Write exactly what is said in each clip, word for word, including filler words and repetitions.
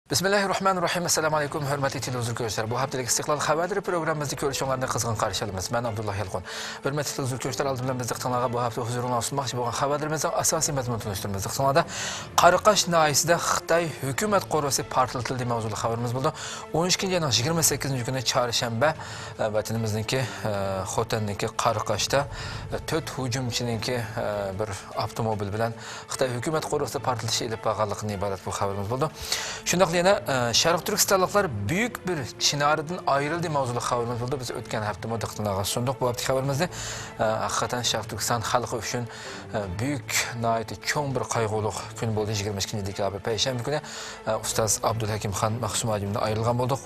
بىسمىللاھىررەھمانىررەھىم. ئەسسالامۇئەلەيكۇم، ھۆرمەتلىك تېلېۋىزور كۆرۈشلەر. بۇ ھەپتىلىك ئىستىقلال خەۋەرلىرى پروگراممىمىزدا كۆرۈشۈڭلارنى قىزغىن قارشى ئالىمىز. مەن ئابدۇللا يالقۇن. ھۆرمەتلىك تېلېۋىزور كۆرۈشلەر، ئالدى بىلەن بىز دىققىتىڭلارغا بۇ ھەپتە ھۇزۇرۇڭلارغا سۇنماقچى بولغان خەۋەرلىرىمىزنىڭ ئاساسىي مەزمۇنىنى تونۇشتۇرىمىز. دىققىتىڭلاردا، قاراقاش ناھىيەسىدە خىتاي ھۆكۈمەت قورۇسى پارتلىتىلدى ماۋزۇلۇق خەۋىرىمىز بولىدۇ. ئون ئىككىنچى ئاينىڭ يىگىرمە سەككىزىنچى كۈنى چارشەنبە، ئە، ۋەتىنىمىزنىڭكى، ئە، خوتەننىڭكى قاراقاشتا، ئە، تۆت ھۇجۇمچىنىڭكى، ئە، بىر ئاپتوموبىل بىلەن خىتاي ھۆكۈمەت قورۇسىدا پارتلىتىش ئېلىپ بارغانلىقىدىن ئىبارەت بۇ خەۋىرىمىز بولىدۇ. شۇنداقلا يەنە، ئە، شەرقىي تۈركىستانلىقلار بۈيۈك بىر چىنارىدىن ئايرىلدى ماۋزۇلۇق خەۋىرىمىز بولىدۇ. بىز ئۆتكەن ھەپتىمۇ دىققىتىڭلارغا سۇندۇق بۇ ھەپتىكى خەۋىرىمىزنى. ئە، ھەقىقەتەن شەرقىي تۈركىستان خەلقى ئۈچۈن، ئە، بۈيۈك، ناھايىتى چوڭ بىر قايغۇلۇق كۈن بولدى. يىگىرمە ئىككىنچى دېكابىر پەيشەنبە كۈنى، ئە، ئۇستاز ئابدۇلھەكىم خان مەخسۇم ھاجىمدىن ئايرىلغان بولدۇق.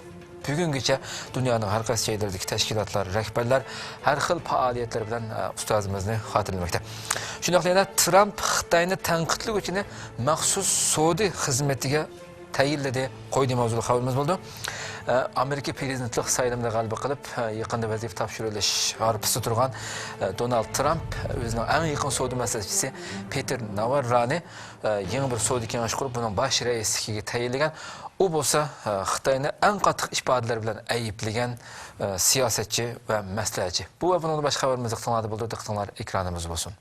بۈگۈنگىچە دۇنيانىڭ ھەر قايسى جايلىرىدىكى تەشكىلاتلار، رەھبەرلەر ھەر خىل پائالىيەتلەر بىلەن، ئە، ئۇستازىمىزنى خاتىرىلىمەكتە. شۇنداقلا يەنە ترامپ خىتاينى تەنقىدلىگۈچىنى مەخسۇس سودا خىزمىتىگە تەيىنلىدى، قويدى ماۋزۇلۇق خەۋىرىمىز بولىدۇ. ئە، ئامېرىكا پىرېزىدېنتلىق سايلىمىدا غەلىبە قىلىپ، ئە، يېقىندا ۋەزىپە تاپشۇرۇۋېلىش ھارپىسىدا تۇرغان، ئە، دونالد ترامپ ئۆزىنىڭ ئەڭ يېقىن سودا مەسلىھەتچىسى پېتېر ناۋاررانى، ئە، يېڭى بىر سودا كېڭىشى قۇرۇپ، بۇنىڭ باش رەئىسلىكىگە تەيىنلىگەن. ئۇ بولسا، ئە، خىتاينى ئەڭ قاتتىق ئىپادىلەر بىلەن ئەيىبلىگەن، ئە، سىياسەتچى ۋە مەسلىھەتچى. بۇ ۋە بۇنىڭدىن باشقا خەۋىرىمىز دىققىتىڭلاردا بولىدۇ. دىققىتىڭلار ئېكرانىمىزدا بولسۇن.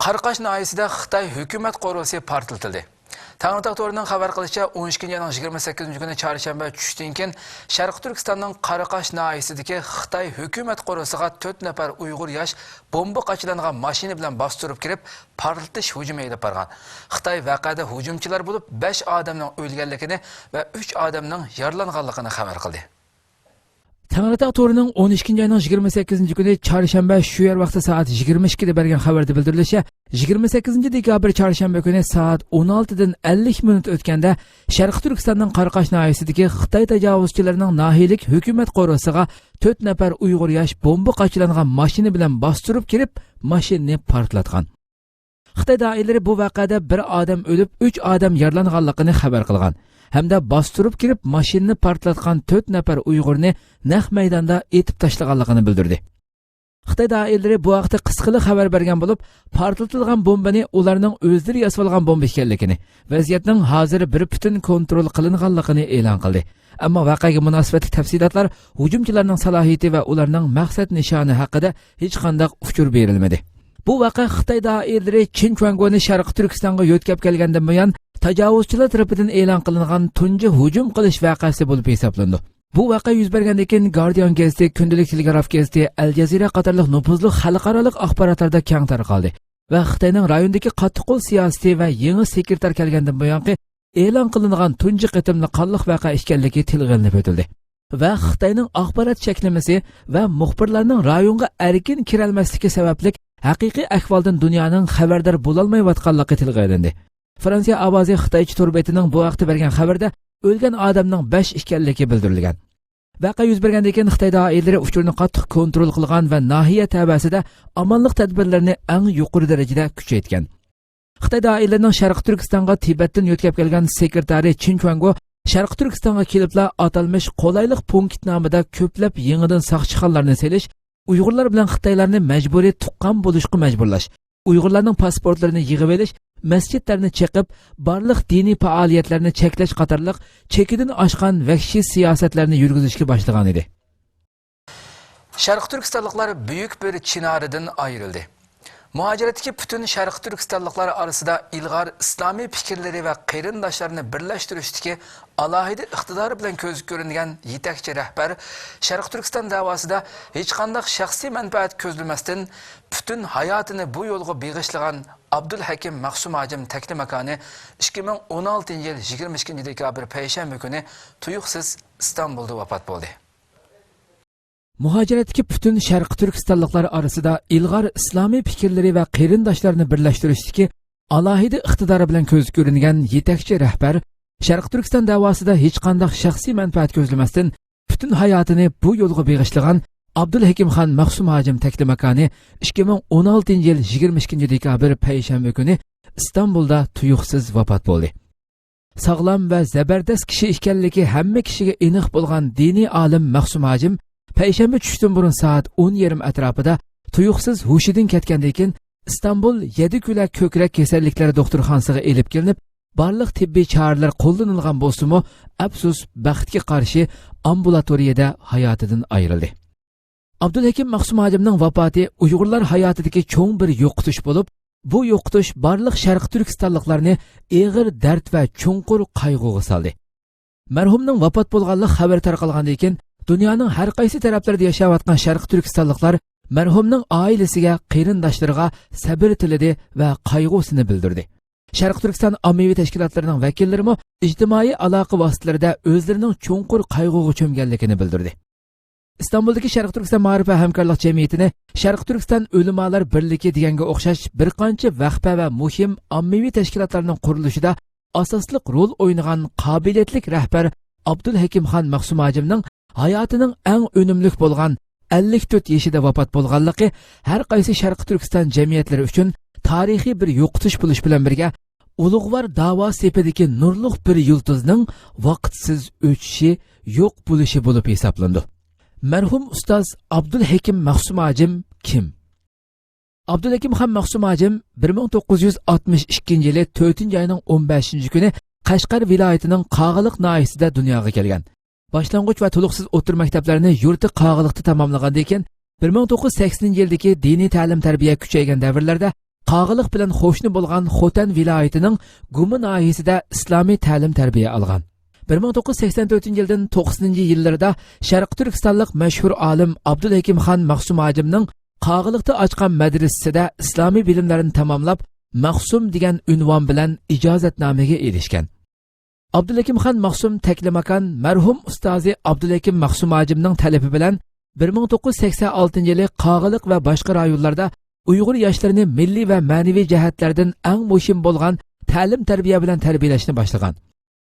قاراقاش ناھىيەسىدە خىتاي ھۆكۈمەت قورۇسى پارتلىتىلدى. تەڭرىتاغ تورىنىڭ خەۋەر قىلىشىچە، ئون ئىككىنچى ئاينىڭ يىگىرمە سەككىزىنچى كۈنى چارشەنبە چۈشتىن كېيىن شەرقىي تۈركىستاننىڭ قاراقاش ناھىيەسىدىكى خىتاي ھۆكۈمەت قورۇسىغا تۆت نەپەر ئۇيغۇر ياش بومبا قاچىلانغان ماشىنا بىلەن باستۇرۇپ كىرىپ، پارتلىتىش ھۇجۇمى ئېلىپ بارغان. خىتاي ۋەقەدە ھۇجۇمچىلار بولۇپ، بەش ئادەمنىڭ ئۆلگەنلىكىنى ۋە ئۈچ ئادەمنىڭ يارىلانغانلىقىنى خەۋەر قىلدى. تەڭرىتاغ تورىنىڭ ئون ئىككىنچى ئاينىڭ يىگىرمە سەككىزىنچى كۈنى چارشەنبە شۇ يەر ۋاقتى سائەت يىگىرمە ئىككىدە بەرگەن خەۋەردە بىلدۈرۈلۈشىچە، يىگىرمە سەككىزىنچى دېكابىر چارشەنبە كۈنى سائەت ئون ئالتىدىن ئەللىك مىنۇت ئۆتكەندە، شەرقىي تۈركىستاننىڭ قاراقاش ناھىيەسىدىكى خىتاي تاجاۋۇزچىلىرىنىڭ ناھىيەلىك ھۆكۈمەت قورۇسىغا تۆت نەپەر ئۇيغۇر ياش بومبا قاچىلانغان ماشىنا بىلەن باستۇرۇپ كىرىپ، ماشىنىنى پارتلاتقان. خىتاي دائىرىلىرى بۇ ۋەقەدە بىر ئادەم ئۆلۈپ، ئۈچ ئادەم يارىلانغانلىقىنى خەۋەر قىلغان ھەمدە باستۇرۇپ كىرىپ، ماشىنىنى پارتلاتقان تۆت نەپەر ئۇيغۇرنى نەق مەيداندا ئېتىپ تاشلىغانلىقىنى بىلدۈردى. خىتاي دائىرىلىرى بۇ ھەقتە قىسقىلا خەۋەر بەرگەن بولۇپ، پارتلىتىلغان بومبىنى ئۇلارنىڭ ئۆزلىرى ياسىۋالغان بومبا ئىكەنلىكىنى، ۋەزىيەتنىڭ ھازىر بىر پۈتۈن كونترول قىلىنغانلىقىنى ئېلان قىلدى. ئەمما ۋەقەگە مۇناسىۋەتلىك تەپسىلاتلار، ھۇجۇمچىلارنىڭ سالاھىيىتى ۋە ئۇلارنىڭ مەقسەت نىشانى ھەققىدە ھېچقانداق ئۇچۇر بېرىلمىدى. بۇ ۋەقە خىتاي دائىرىلىرى چىن چۈەنگونى شەرقىي تۈركىستانغا يۆتكەپ كەلگەندىن بۇيان، تاجاۋۇزچىلار تەرىپىدىن ئېلان قىلىنغان تۇنجى ھۇجۇم قىلىش ۋەقەسى بولۇپ ھېسابلىنىدۇ. بۇ ۋەقە يۈز بەرگەندىن كېيىن، گاردىيان گېزىتى، كۈندىلىك تېلېگراف گېزىتى، ئەل جەزىرە قاتارلىق نوپۇزلۇق خەلقئارالىق ئاخباراتلاردا كەڭ تارقالدى ۋە خىتاينىڭ رايوندىكى قاتتىق قول سىياسىتى ۋە يېڭى سېكرېتار كەلگەندىن بۇيانقى ئېلان قىلىنغان تۇنجى قېتىملىق قانلىق ۋەقە ئىكەنلىكى تىلغا ئېلىنىپ ئۆتۈلدى ۋە خىتاينىڭ ئاخبارات چەكلىمىسى ۋە مۇخبىرلارنىڭ رايونغا ئەركىن كىرەلمەسلىكى سەۋەبلىك، ھەقىقىي ئەھۋالدىن دۇنيانىڭ خەۋەردار بولالمايۋاتقانلىقى تىلغا ئېلىندى. فرانسىيە ئاۋازى خىتايچە تور بېتىنىڭ بۇ ھەقتە بەرگەن خەۋىرىدە، ئۆلگەن ئادەمنىڭ بەش ئىكەنلىكى بىلدۈرۈلگەن. ۋەقە يۈز بەرگەندىن كېيىن، خىتاي دائىرىلىرى ئۇچۇرنى قاتتىق كونترول قىلغان ۋە ناھىيە تەۋەسىدە ئامانلىق تەدبىرلىرىنى ئەڭ يۇقىرى دەرىجىدە كۈچەيتكەن. خىتاي دائىرىلىرىنىڭ شەرقىي تۈركىستانغا تىبەتتىن يۆتكەپ كەلگەن سېكرېتارى چىن چۈەنگو شەرقىي تۈركىستانغا كېلىپلا، ئاتالمىش قولايلىق پونكىت نامىدا كۆپلەپ يېڭىدىن ساقچىخانىلارنى سېلىش، ئۇيغۇرلار بىلەن خىتايلارنى مەجبۇرىي تۇغقان بولۇشقا مەجبۇرلاش، ئۇيغۇرلارنىڭ پاسپورتلىرىنى يىغىۋېلىش، مەسچىتلەرنى چېقىپ، بارلىق دىنىي پائالىيەتلەرنى چەكلەش قاتارلىق چېكىدىن ئاشقان ۋەھشىي سىياسەتلەرنى يۈرگۈزۈشكە باشلىغانىدى. شەرقىي تۈركىستانلىقلار بۈيۈك بىر چىنارىدىن ئايرىلدى. مۇھاجىرەتتىكى پۈتۈن شەرقىي تۈركىستانلىقلار ئارىسىدا ئىلغار ئىسلامىي پىكىرلىرى ۋە قېرىنداشلارنى بىرلەشتۈرۈشتىكى ئالاھىدە ئىقتىدارى بىلەن كۆزگە كۆرۈنگەن يېتەكچى رەھبەر، شەرقىي تۈركىستان دەۋاسىدا ھېچقانداق شەخسىي مەنپەئەت كۆزلىمەستىن، پۈتۈن ھاياتىنى بۇ يولغا بېغىشلىغان ئابدۇلھەكىم مەخسۇم ھاجىم تەكلىماكانى ئىككى مىڭ ئون ئالتىنچى يىل يىگىرمە ئىككىنچى دېكابىر پەيشەنبە كۈنى تۇيۇقسىز ئىستانبۇلدا ۋاپات بولدى. مۇھاجىرەتتىكى پۈتۈن شەرقىي تۈركىستانلىقلار ئارىسىدا ئىلغار ئىسلامىي پىكىرلىرى ۋە قېرىنداشلارنى بىرلەشتۈرۈشتىكى ئالاھىدە ئىقتىدارى بىلەن كۆزگە كۆرۈنگەن يېتەكچى رەھبەر، شەرقىي تۈركىستان دەۋاسىدا ھېچقانداق شەخسىي مەنپەئەت كۆزلىمەستىن، پۈتۈن ھاياتىنى بۇ يولغا بېغىشلىغان ئابدۇلھەكىمخان مەخسۇم ھاجىم تەكلىماكانى ئىككى مىڭ ئون ئالتىنچى يىل يىگىرمە ئىككىنچى دېكابىر پەيشەنبە كۈنى ئىستانبۇلدا تۇيۇقسىز ۋاپات بولدى. ساغلام ۋە زەبەردەست كىشى ئىكەنلىكى ھەممە كىشىگە ئېنىق بولغان دىنىي ئالىم مەخسۇم ھاجىم پەيشەنبە چۈشتىن بۇرۇن سائەت ئون يېرىم ئەتراپىدا تۇيۇقسىز ھوشىدىن كەتكەندىن كېيىن، ئىستانبۇل يەدىكۈلە كۆكرەك كېسەللىكلەر دوختۇرخانىسىغا ئېلىپ كېلىنىپ، بارلىق تېببىي چارىلەر قوللىنىلغان بولسىمۇ، ئەپسۇس، بەختكە قارشى، ئامبۇلاتورىيەدە ھاياتىدىن ئايرىلدى. ئابدۇلھەكىم مەخسۇم ھاجىمنىڭ ۋاپاتى ئۇيغۇرلار ھاياتىدىكى چوڭ بىر يوقىتىش بولۇپ، بۇ يوقىتىش بارلىق شەرقىي تۈركىستانلىقلارنى ئېغىر دەرد ۋە چوڭقۇر قايغۇغا سالدى. مەرھۇمنىڭ ۋاپات بولغانلىق خەۋىرى تارقالغاندىن كېيىن، دۇنيانىڭ ھەر قايسى تەرەپلىرىدە ياشاۋاتقان شەرقىي تۈركىستانلىقلار مەرھۇمنىڭ ئائىلىسىگە، قېرىنداشلىرىغا سەبرى تىلىدى ۋە قايغۇسىنى بىلدۈردى. شەرقىي تۈركىستان ئاممىۋى تەشكىلاتلىرىنىڭ ۋەكىللىرىمۇ ئىجتىمائىي ئالاقە ۋاسىتىلىرىدە ئۆزلىرىنىڭ چوڭقۇر قايغۇغا چۆمگەنلىكىنى بىلدۈردى. ئىستانبۇلدىكى شەرقىي تۈركىستان مائارىپ ۋە ھەمكارلىق جەمئىيىتىنى شەرقىي تۈركىستان ئۆلىمالار بىرلىكى دېگەنگە ئوخشاش بىر قانچە ۋەخپە ۋە مۇھىم ئاممىۋى تەشكىلاتلارنىڭ قۇرۇلۇشىدا ئاساسلىق رول ئوينىغان قابىلىيەتلىك رەھبەر ئابدۇلھەكىمخان مەخسۇم ھاجىمنىڭ ھاياتىنىڭ ئەڭ ئۈنۈملۈك بولغان ئەللىك تۆت يېشىدا ۋاپات بولغانلىقى ھەر قايسى شەرقىي تۈركىستان جەمئىيەتلىرى ئۈچۈن تارىخىي بىر يوقىتىش بولۇش بىلەن بىرگە، ئۇلۇغۋار داۋا سېپىدىكى نۇرلۇق بىر يۇلتۇزنىڭ ۋاقىتسىز ئۆچۈشى، يوق بولۇشى بولۇپ ھېسابلىنىدۇ. مەرھۇم ئۇستاز ئابدۇلھەكىم مەخسۇم ھاجىم كىم؟ ئابدۇلھەكىم خان مەخسۇم ھاجىم بىر مىڭ توققۇز يۈز ئاتمىش ئىككىنچى يىلى تۆتىنچى ئاينىڭ ئون بەشىنچى كۈنى قەشقەر ۋىلايىتىنىڭ قاغىلىق ناھىيىسىدە دۇنياغا كەلگەن. باشلانغۇچ ۋە تولۇقسىز ئوتتۇرا مەكتەپلەرنى يۇرتى قاغىلىقتا تاماملىغاندىن كېيىن، بىر مىڭ توققۇز يۈز سەكسىنىنچى يىلدىكى دىنىي تەلىم-تەربىيە كۈچەيگەن دەۋرلەردە قاغىلىق بىلەن قوشنا بولغان خوتەن ۋىلايىتىنىڭ گۇما ناھىيىسىدە ئىسلامىي تەلىم-تەربىيە ئالغان. بىر مىڭ توققۇز يۈز سەكسەن تۆتىنچى يىلدىن توقسىنىنچى يىللىرىدا شەرقىي تۈركىستانلىق مەشھۇر ئالىم ئابدۇلھەكىم خان مەخسۇم ھاجىمنىڭ قاغىلىقتا ئاچقان مەدرىسىسىدە ئىسلامىي بىلىملەرنى تاماملاپ، مەخسۇم دېگەن ئۇنۋان بىلەن ئىجازەتنامىگە ئېرىشكەن. ئابدۇلھەكىم خان مەخسۇم تەكلىماكان مەرھۇم ئۇستازى ئابدۇلھەكىم مەخسۇم ھاجىمنىڭ تەلىپى بىلەن بىر مىڭ توققۇز يۈز سەكسەن ئالتىنچى يىلى قاغىلىق ۋە باشقا رايونلاردا ئۇيغۇر ياشلىرىنى مىللىي ۋە مەنىۋى جەھەتلەردىن ئەڭ مۇھىم بولغان تەلىم-تەربىيە بىلەن تەربىيەلەشنى باشلىغان.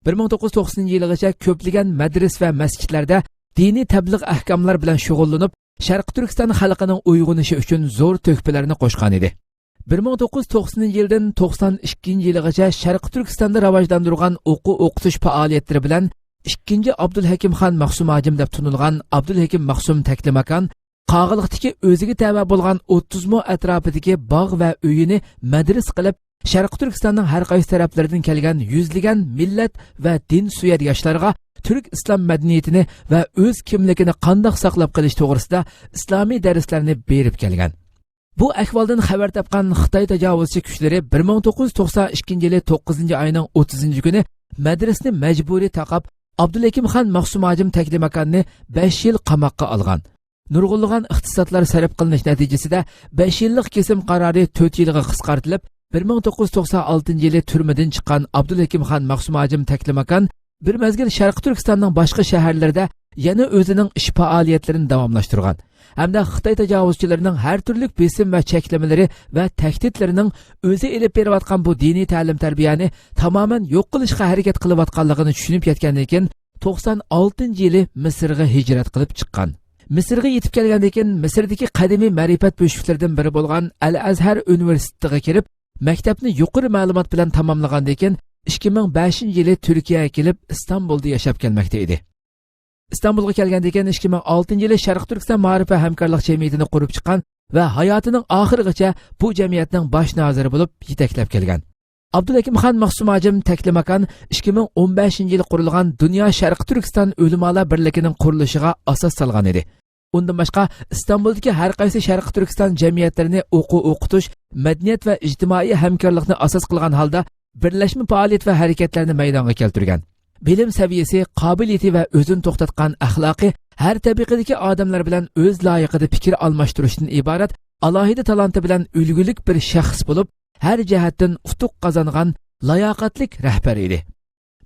بىر مىڭ توققۇز يۈز توقسىنىنچى يىلىغىچە كۆپلىگەن مەدرىسە ۋە مەسچىتلەردە دىنىي تەبلىغ ئەھكاملار بىلەن شۇغۇللىنىپ، شەرقىي تۈركىستان خەلقىنىڭ ئويغىنىشى ئۈچۈن زور تۆھپىلەرنى قوشقانىدى. بىر مىڭ توققۇز يۈز توقسىنىنچى يىلدىن توقسان ئىككىنچى يىلىغىچە شەرقىي تۈركىستاندا راۋاجلاندۇرغان ئوقۇ-ئوقۇتۇش پائالىيەتلىرى بىلەن ئىككىنچى ئابدۇلھەكىم خان مەخسۇم ھاجىم دەپ تونۇلغان ئابدۇلھەكىم مەخسۇم تەكلىماكان قاغىلىقتىكى ئۆزىگە تەۋە بولغان ئوتتۇز مو ئەتراپىدىكى باغ ۋە ئۆيىنى مەدرىسە قىلىپ، شەرقىي تۈركىستاننىڭ ھەر قايسى تەرەپلىرىدىن كەلگەن يۈزلىگەن مىللەت ۋە دىن سۆيەر ياشلارغا تۈرك ئىسلام مەدەنىيىتىنى ۋە ئۆز كىملىكىنى قانداق ساقلاپ قېلىش توغرىسىدا ئىسلامىي دەرسلەرنى بېرىپ كەلگەن. بۇ ئەھۋالدىن خەۋەر تاپقان خىتاي تاجاۋۇزچى كۈچلىرى بىر مىڭ توققۇز يۈز توقسان ئىككىنچى يىلى توققۇزىنچى ئاينىڭ ئوتتۇزىنچى كۈنى مەدرىسىنى مەجبۇرىي تاقاپ، ئابدۇلھەكىم خان مەخسۇم ھاجىم تەكلىماكاننى بەش يىل قاماققا ئالغان. نۇرغۇنلىغان ئىقتىسادلار سەرپ قىلىنىش نەتىجىسىدە، بەش يىللىق كېسىم قارارى تۆت يىلغا قىسقارتىلىپ، بىر مىڭ توققۇز يۈز توقسان ئالتىنچى يىلى تۈرمىدىن چىققان ئابدۇلھەكىم خان مەخسۇم ھاجىم تەكلىماكان بىر مەزگىل شەرقىي تۈركىستاننىڭ باشقا شەھەرلىرىدە يەنە ئۆزىنىڭ ئىش پائالىيەتلىرىنى داۋاملاشتۇرغان ھەمدە خىتاي تاجاۋۇزچىلىرىنىڭ ھەر تۈرلۈك بېسىم ۋە چەكلىمىلىرى ۋە تەھدىتلىرىنىڭ ئۆزى ئېلىپ بېرىۋاتقان بۇ دىنىي تەلىم-تەربىيەنى تامامەن يوق قىلىشقا ھەرىكەت قىلىۋاتقانلىقىنى چۈشىنىپ يەتكەندىن كېيىن، توقسان ئالتىنچى يىلى مىسىرغا ھىجرەت قىلىپ چىققان. مىسىرغا يېتىپ كەلگەندىن كېيىن، مىسىردىكى قەدىمىي مەرىپەت بۆشۈكلىرىدىن بىرى بولغان ئەل ئەزھەر ئۇنىۋېرسىتېتىغا كىرىپ، مەكتەپنى يۇقىرى مەلۇمات بىلەن تاماملىغاندىن كېيىن، ئىككى مىڭ بەشىنچى يىلى تۈركىيەگە كېلىپ، ئىستانبۇلدا ياشاپ كەلمەكتە ئىدى. ئىستانبۇلغا كەلگەندىن كېيىن، ئىككى مىڭ ئالتىنچى يىلى شەرقىي تۈركىستان مائارىپ ۋە ھەمكارلىق جەمئىيىتىنى قۇرۇپ چىققان ۋە ھاياتىنىڭ ئاخىرىغىچە بۇ جەمئىيەتنىڭ باش نازىرى بولۇپ يېتەكلەپ كەلگەن. ئابدۇلھەكىم خان مەخسۇم ھاجىم تەكلىماكان ئىككى مىڭ ئون بەشىنچى يىلى قۇرۇلغان دۇنيا شەرقىي تۈركىستان ئۆلىمالار بىرلىكىنىڭ قۇرۇلۇشىغا ئاساس سالغان ئىدى. ئۇندىن باشقا، ئىستانبۇلدىكى ھەر قايسى شەرقىي تۈركىستان جەمئىيەتلىرىنى ئوقۇ-ئوقۇتۇش، مەدەنىيەت ۋە ئىجتىمائىي ھەمكارلىقنى ئاساس قىلغان ھالدا بىرلەشمە پائالىيەت ۋە ھەرىكەتلەرنى مەيدانغا كەلتۈرگەن. بىلىم سەۋىيەسى، قابىلىيىتى ۋە ئۆزىنى توختاتقان ئەخلاقى ھەر تەبىقىدىكى ئادەملەر بىلەن ئۆز لايىقىدا پىكىر ئالماشتۇرۇشتىن ئىبارەت ئالاھىدە تالانتى بىلەن ئۈلگىلىك بىر شەخس بولۇپ، ھەر جەھەتتىن ئۇتۇق قازانغان لاياقەتلىك رەھبەر ئىدى.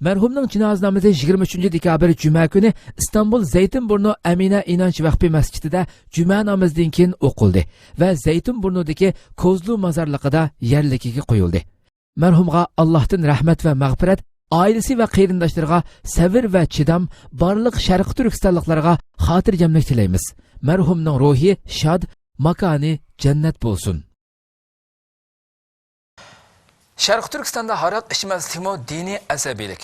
مەرھۇمنىڭ جىنازىنامىزى يىگىرمە ئۈچىنچى دېكابىر جۈمە كۈنى ئىستانبۇل زەيتىنبۇرنۇ ئەمىنە ئىنانچ ۋەخپى مەسچىتىدە جۈمە نامىزىدىن كېيىن ئوقۇلدى ۋە زەيتىنبۇرنۇدىكى كوزلۇ مازارلىقىدا يەرلىكىگە قويۇلدى. مەرھۇمغا ئاللاھتىن رەھمەت ۋە مەغپىرەت، ئائىلىسى ۋە قېرىنداشلىرىغا سەۋر ۋە چىدام، بارلىق شەرقىي تۈركىستانلىقلارغا خاتىرجەملىك تىلەيمىز. مەرھۇمنىڭ روھى شاد، ماكانى جەننەت بولسۇن. شەرقىي تۈركىستاندا ھاراق ئىچمەسلىكمۇ دىنىي ئەسەبىيلىك.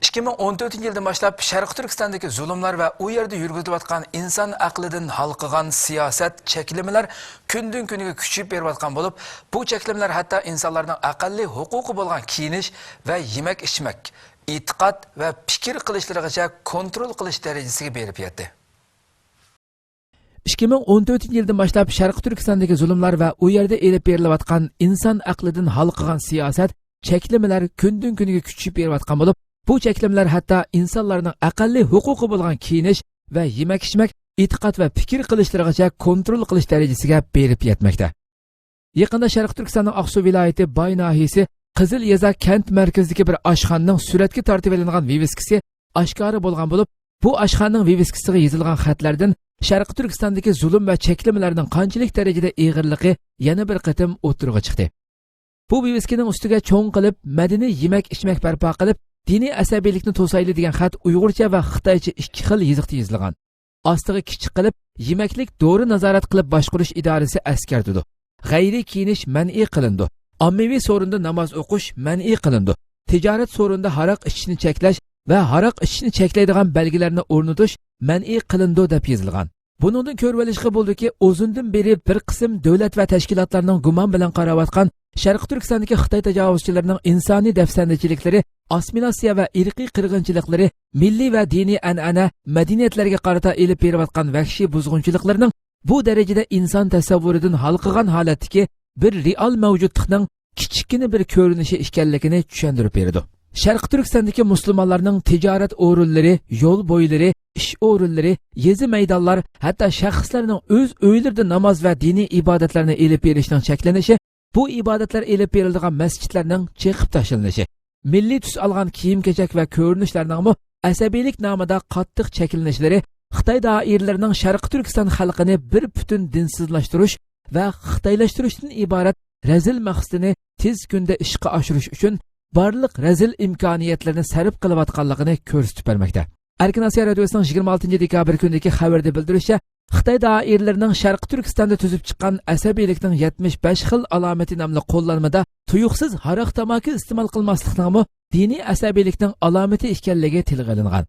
ئىككى مىڭ ئون تۆتىنچى يىلدىن باشلاپ شەرقىي تۈركىستاندىكى زۇلۇملار ۋە ئۇ يەردە يۈرگۈزۈلۈۋاتقان ئىنسان ئەقلىدىن ھالقىغان سىياسەت، چەكلىمىلەر كۈندىن-كۈنگە كۈچىيىپ بېرىۋاتقان بولۇپ، بۇ چەكلىمىلەر ھەتتا ئىنسانلارنىڭ ئەقەللىي ھوقۇقى بولغان كىيىنىش ۋە يېمەك-ئىچمەك، ئېتىقاد ۋە پىكىر قىلىشلىرىغىچە كونترول قىلىش دەرىجىسىگە بېرىپ يەتتى. ئىككى مىڭ ئون تۆتىنچى يىلدىن باشلاپ شەرقىي تۈركىستاندىكى زۇلۇملار ۋە ئۇ يەردە ئېلىپ بېرىلىۋاتقان ئىنسان ئەقلىدىن ھالقىغان سىياسەت، چەكلىمىلەر كۈندىن-كۈنگە كۈچىيىپ بېرىۋاتقان بولۇپ، بۇ چەكلىمىلەر ھەتتا ئىنسانلارنىڭ ئەقەللىي ھوقۇقى بولغان كىيىنىش ۋە يېمەك-ئىچمەك، ئېتىقاد ۋە پىكىر قىلىشلىرىغىچە كونترول قىلىش دەرىجىسىگە بېرىپ يەتمەكتە. يېقىندا شەرقىي تۈركىستاننىڭ ئاقسۇ ۋىلايىتى باي ناھىيىسى قىزىل يېزا كەنت مەركىزىدىكى بىر ئاشخانىنىڭ سۈرەتكە تارتىۋېلىنغان ۋىۋىسكىسى ئاشكارا بولغان بولۇپ، بۇ ئاشخانىنىڭ ۋىۋىسكىسىغا يېزىلغان خەتلەردىن شەرقىي تۈركىستاندىكى زۇلۇم ۋە چەكلىمىلەرنىڭ قانچىلىك دەرىجىدە ئېغىرلىقى يەنە بىر قېتىم ئوتتۇرىغا چىقتى. بۇ ۋىۋىسكىنىڭ ئۈستىگە چوڭ قىلىپ مەدەنىي يېمەك-ئىچمەك بەرپا قىلىپ، دىنىي ئەسەبىيلىكنى توسايلى دېگەن خەت ئۇيغۇرچە ۋە خىتايچە ئىككى خىل يېزىقتا يېزىلغان. ئاستىغا كىچىك قىلىپ، يېمەكلىك دورا نازارەت قىلىپ باشقۇرۇش ئىدارىسى ئەسكەرتىدۇ. غەيرىي كىيىنىش مەنئى قىلىنىدۇ. ئاممىۋى سورۇندا ناماز ئوقۇش مەنئى قىلىنىدۇ. تىجارەت سورۇندا ھاراق ئىچىشنى چەكلەش ۋە ھاراق ئىچىشنى چەكلەيدىغان بەلگىلەرنى ئورنىتىش مەنئى قىلىنىدۇ، دەپ يېزىلغان. بۇنىڭدىن كۆرۈۋېلىشقا بولىدۇكى، ئۇزۇندىن بېرى بىر قىسىم دۆلەت ۋە تەشكىلاتلارنىڭ گۇمان بىلەن قاراۋاتقان شەرقىي تۈركىستاندىكى خىتاي تاجاۋۇزچىلىرىنىڭ ئىنسانىي دەپسەندىچىلىكلىرى، ئاسسىمىلياتسىيە ۋە ئىرقىي قىرغىنچىلىقلىرى، مىللىي ۋە دىنىي ئەنئەنە، مەدەنىيەتلەرگە قارىتا ئېلىپ بېرىۋاتقان ۋەھشىي بۇزغۇنچىلىقلىرىنىڭ بۇ دەرىجىدە ئىنسان تەسەۋۋۇرىدىن ھالقىغان ھالەتتىكى بىر رېئال مەۋجۇتلۇقنىڭ كىچىككىنە بىر كۆرۈنۈشى ئىكەنلىكىنى چۈشەندۈرۈپ بېرىدۇ. شەرقىي تۈركىستاندىكى مۇسۇلمانلارنىڭ تىجارەت ئورۇنلىرى، يول بويلىرى، ئىش ئورۇنلىرى، يېزا مەيدانلار، ھەتتا شەخسلەرنىڭ ئۆز ئۆيلىرىدە ناماز ۋە دىنىي ئىبادەتلەرنى ئېلىپ بېرىشنىڭ چەكلىنىشى، بۇ ئىبادەتلەر ئېلىپ بېرىلىدىغان مەسچىتلەرنىڭ چېقىپ تاشلىنىشى، مىللىي تۈس ئالغان كىيىم-كېچەك ۋە كۆرۈنۈشلەرنىڭمۇ ئەسەبىيلىك نامىدا قاتتىق چەكلىنىشلىرى خىتاي دائىرىلىرىنىڭ شەرقىي تۈركىستان خەلقىنى بىر پۈتۈن دىنسىزلاشتۇرۇش ۋە خىتايلاشتۇرۇشتىن ئىبارەت رەزىل مەقسىتىنى تېز كۈندە ئىشقا ئاشۇرۇش ئۈچۈن بارلىق رەزىل ئىمكانىيەتلىرىنى سەرپ قىلىۋاتقانلىقىنى كۆرسىتىپ بەرمەكتە. ئەركىن ئاسىيا رادىيوسىنىڭ يىگىرمە ئالتىنچى دېكابىر كۈنىدىكى خەۋىرىدە بىلدۈرۈشىچە، خىتاي دائىرىلىرىنىڭ شەرقىي تۈركىستاندا تۈزۈپ چىققان ئەسەبىيلىكنىڭ يەتمىش بەش خىل ئالامىتى ناملىق قوللانمىدا تۇيۇقسىز ھاراق تاماكا ئىستېمال قىلماسلىقنىڭمۇ دىنىي ئەسەبىيلىكنىڭ ئالامىتى ئىكەنلىكى تىلغا ئېلىنغان.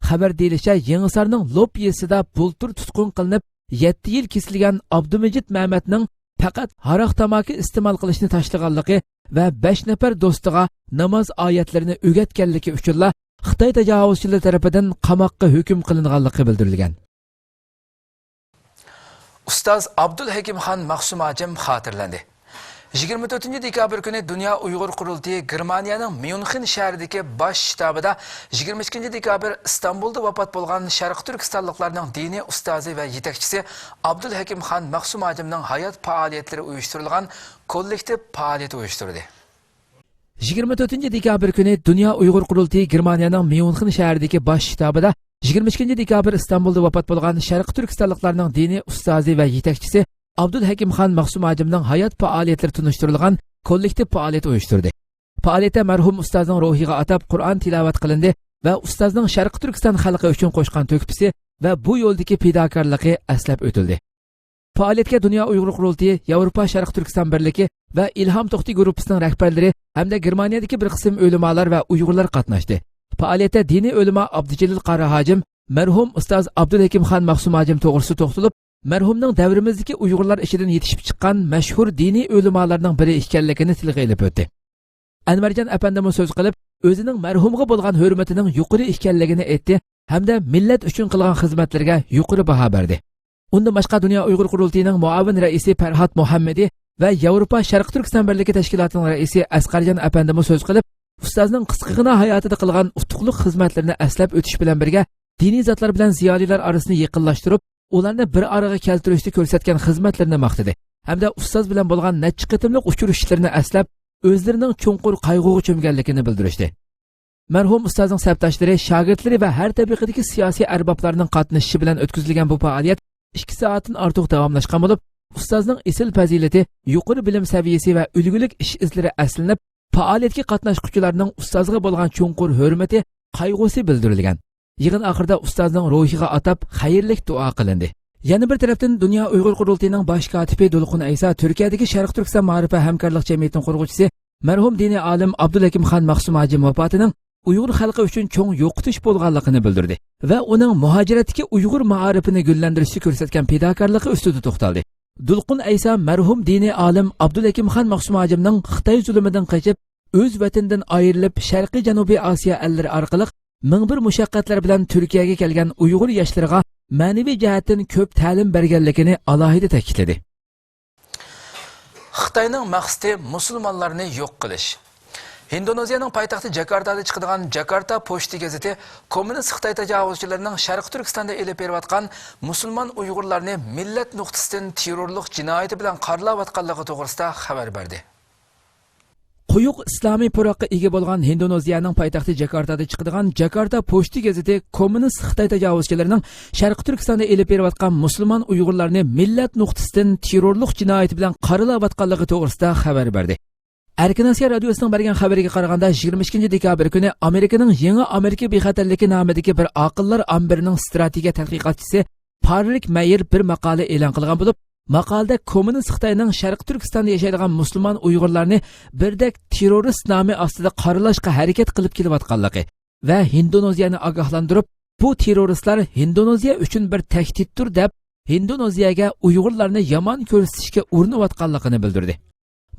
خەۋەر دېيىلىشىچە، يېڭىسارنىڭ لوپ يېزىسىدا بۇلتۇر تۇتقۇن قىلىنىپ، يەتتە يىل كېسىلگەن ئابدۇمىجىت مەمەتنىڭ پەقەت ھاراق تاماكا ئىستېمال قىلىشنى تاشلىغانلىقى ۋە بەش نەپەر دوستىغا ناماز ئايەتلىرىنى ئۆگەتكەنلىكى ئۈچۈنلا خىتاي تاجاۋۇزچىلىرى تەرىپىدىن قاماققا ھۆكۈم قىلىنغانلىقى بىلدۈرۈلگەن. ئۇستاز ئابدۇلھەكىمخان مەخسۇم ھاجىم خاتىرىلەندى. يىگىرمە تۆتىنچى دېكابىر كۈنى دۇنيا ئۇيغۇر قۇرۇلتىيى گېرمانىيەنىڭ ميۇنخېن شەھىرىدىكى باش شتابىدا يىگىرمە ئىككىنچى دېكابىر ئىستانبۇلدا ۋاپات بولغان شەرقىي تۈركىستانلىقلارنىڭ دىنىي ئۇستازى ۋە يېتەكچىسى ئابدۇلھەكىمخان مەخسۇم ھاجىمنىڭ ھايات پائالىيەتلىرى ئۇيۇشتۇرۇلغان كوللېكتىپ پائالىيىتى ئۇيۇشتۇردى. يىگىرمە تۆتىنچى دېكابىر كۈنى دۇنيا ئۇيغۇر قۇرۇلتىيى گېرمانىيەنىڭ ميۇنخېن شەھىرىدىكى باش شتابىدا يىگىرمە ئىككىنچى دېكابىر ئىستانبۇلدا ۋاپات بولغان شەرقىي تۈركىستانلىقلارنىڭ دىنىي ئۇستازى ۋە يېتەكچىسى ئابدۇلھەكىمخان مەخسۇم ھاجىمنىڭ ھايات پائالىيەتلىرى تونۇشتۇرۇلغان كوللېكتىپ پائالىيەت ئۇيۇشتۇردى. پائالىيەتتە مەرھۇم ئۇستازنىڭ روھىغا ئاتاپ قۇرئان تىلاۋەت قىلىندى ۋە ئۇستازنىڭ شەرقىي تۈركىستان خەلقى ئۈچۈن قوشقان تۆھپىسى ۋە بۇ يولدىكى پىداكارلىقى ئەسلەپ ئۆتۈلدى. پائالىيەتكە دۇنيا ئۇيغۇر قۇرۇلتىيى، ياۋروپا شەرقىي تۈركىستان بىرلىكى ۋە ئىلھام توختى گۇرۇپپىسىنىڭ رەھبەرلىرى ھەمدە گېرمانىيەدىكى بىر قىسىم ئۆلىمالار ۋە ئۇيغۇرلار قاتناشتى. پائالىيەتتە دىنىي ئۆلىما ئابدۇجېلىل قارا ھاجىم، مەرھۇم ئۇستاز ئابدۇلھەكىمخان مەخسۇم ھاجىم توغرىسىدا توختىلىپ، مەرھۇمنىڭ دەۋرىمىزدىكى ئۇيغۇرلار ئىچىدىن يېتىشىپ چىققان مەشھۇر دىنىي ئۆلىمالارنىڭ بىرى ئىكەنلىكىنى تىلغا ئېلىپ ئۆتتى. ئەنۋەرجان ئەپەندىمۇ سۆز قىلىپ، ئۆزىنىڭ مەرھۇمغا بولغان ھۆرمىتىنىڭ يۇقىرى ئىكەنلىكىنى ئېيتتى ھەمدە مىللەت ئۈچۈن قىلغان خىزمەتلىرىگە يۇقىرى باھا بەردى. ئۇندىن باشقا، دۇنيا ئۇيغۇر قۇرۇلتىيىنىڭ مۇئاۋىن رەئىسى پەرھات مۇھەممىدى ۋە ياۋروپا شەرقىي تۈركىستان بىرلىكى تەشكىلاتىنىڭ رەئىسى ئەسقەرجان ئەپەندىمۇ سۆز قىلىپ، ئۇستازنىڭ قىسقىغىنا ھاياتىدا قىلغان ئۇتۇقلۇق خىزمەتلىرىنى ئەسلەپ ئۆتۈش بىلەن بىرگە، دىنىي زاتلار بىلەن زىيالىيلار ئارىسىنى يېقىنلاشتۇرۇپ، ئۇلارنى بىر ئارىغا كەلتۈرۈشتە كۆرسەتكەن خىزمەتلىرىنى ماختىدى ھەمدە ئۇستاز بىلەن بولغان نەچچە قېتىملىق ئۇچرىشىشلىرىنى ئەسلەپ، ئۆزلىرىنىڭ چوڭقۇر قايغۇغا چۆمگەنلىكىنى بىلدۈرۈشتى. مەرھۇم ئۇستازنىڭ سەپداشلىرى، شاگىرتلىرى ۋە ھەر تەبىقىدىكى سىياسىي ئەربابلارنىڭ قاتنىشىشى بىلەن ئۆتكۈزۈلگەن بۇ پائالىيەت ئىككى سائەتتىن ئارتۇق داۋاملاشقان بولۇپ، ئۇستازنىڭ ئېسىل پەزىلىتى، يۇقىرى بىلىم سەۋىيەسى ۋە ئۈلگىلىك ئىش ئىزلىرى ئەسلىنىپ، پائالىيەتكە قاتناشقۇچىلارنىڭ ئۇستازغا بولغان چوڭقۇر ھۆرمىتى، قايغۇسى بىلدۈرۈلگەن. يىغىن ئاخىرىدا ئۇستازنىڭ روھىغا ئاتاپ خەيرلىك دۇئا قىلىندى. يەنە بىر تەرەپتىن، دۇنيا ئۇيغۇر قۇرۇلتىيىنىڭ باش كاتىپى دولقۇن ئەيسا تۈركىيەدىكى شەرقىي تۈركىستان مائارىپى ھەمكارلىق جەمئىيىتىنىڭ قۇرغۇچىسى، مەرھۇم دىنىي ئالىم ئابدۇلھەكىم خان مەخسۇم ھاجىم ۋاپاتىنىڭ ئۇيغۇر خەلقى ئۈچۈن چوڭ يوقىتىش بولغانلىقىنى بىلدۈردى ۋە ئۇنىڭ مۇھاجىرەتتىكى ئۇيغۇر مائارىپىنى گۈللەندۈرۈشتە كۆرسەتكەن پىداكارلىقى ئۈستىدە توختالدى. دولقۇن ئەيسا مەرھۇم دىنىي ئالىم ئابدۇلھەكىمخان مەخسۇم ھاجىمنىڭ خىتاي زۇلۇمىدىن قېچىپ، ئۆز ۋەتىنىدىن ئايرىلىپ، شەرقىي جەنۇبىي ئاسىيا ئەللىرى ئارقىلىق مىڭ بىر مۇشەققەتلەر بىلەن تۈركىيەگە كەلگەن ئۇيغۇر ياشلىرىغا مەنىۋى جەھەتتىن كۆپ تەلىم بەرگەنلىكىنى ئالاھىدە تەكىتلىدى. خىتاينىڭ مەقسىتى مۇسۇلمانلارنى يوق قىلىش. ھىندونېزىيەنىڭ پايتەختى جاكارتادا چىقىدىغان جاكارتا پوچتا گېزىتى كوممۇنىست خىتاي تاجاۋۇزچىلىرىنىڭ شەرقىي تۈركىستاندا ئېلىپ بېرىۋاتقان مۇسۇلمان ئۇيغۇرلارنى مىللەت نۇقتىسىدىن تېررورلۇق جىنايىتى بىلەن قارىلاۋاتقانلىقى توغرىسىدا خەۋەر بەردى. قويۇق ئىسلامىي پۇراققا ئىگە بولغان ھىندونېزىيەنىڭ پايتەختى جاكارتادا چىقىدىغان جاكارتا پوچتا گېزىتى كوممۇنىست خىتاي تاجاۋۇزچىلىرىنىڭ شەرقىي تۈركىستاندا ئېلىپ بېرىۋاتقان مۇسۇلمان ئۇيغۇرلارنى مىللەت نۇقتىسىدىن تېررورلۇق جىنايىتى بىلەن قارىلاۋاتقانلىقى توغرىسىدا خەۋەر بەردى. ئەركىن ئاسىيا رادىيوسىنىڭ بەرگەن خەۋىرىگە قارىغاندا، يىگىرمە ئىككىنچى دېكابىر كۈنى ئامېرىكىنىڭ يېڭى ئامېرىكا بىخەتەرلىكى نامىدىكى بىر ئاقىللار ئامبىرىنىڭ ستراتېگىيە تەتقىقاتچىسى پاررىك مەير بىر ماقالە ئېلان قىلغان بولۇپ، ماقالىدە كوممۇنىست خىتاينىڭ شەرقىي تۈركىستاندا ياشايدىغان مۇسۇلمان ئۇيغۇرلارنى بىردەك تېررورىست نامى ئاستىدا قارىلاشقا ھەرىكەت قىلىپ كېلىۋاتقانلىقى ۋە ھىندونېزىيەنى ئاگاھلاندۇرۇپ، بۇ تېررورىستلار ھىندونېزىيە ئۈچۈن بىر تەھدىتتۇر دەپ، ھىندونېزىيەگە ئۇيغۇرلارنى يامان كۆرسىتىشكە ئۇرۇنۇۋاتقانلىقىنى بىلدۈردى.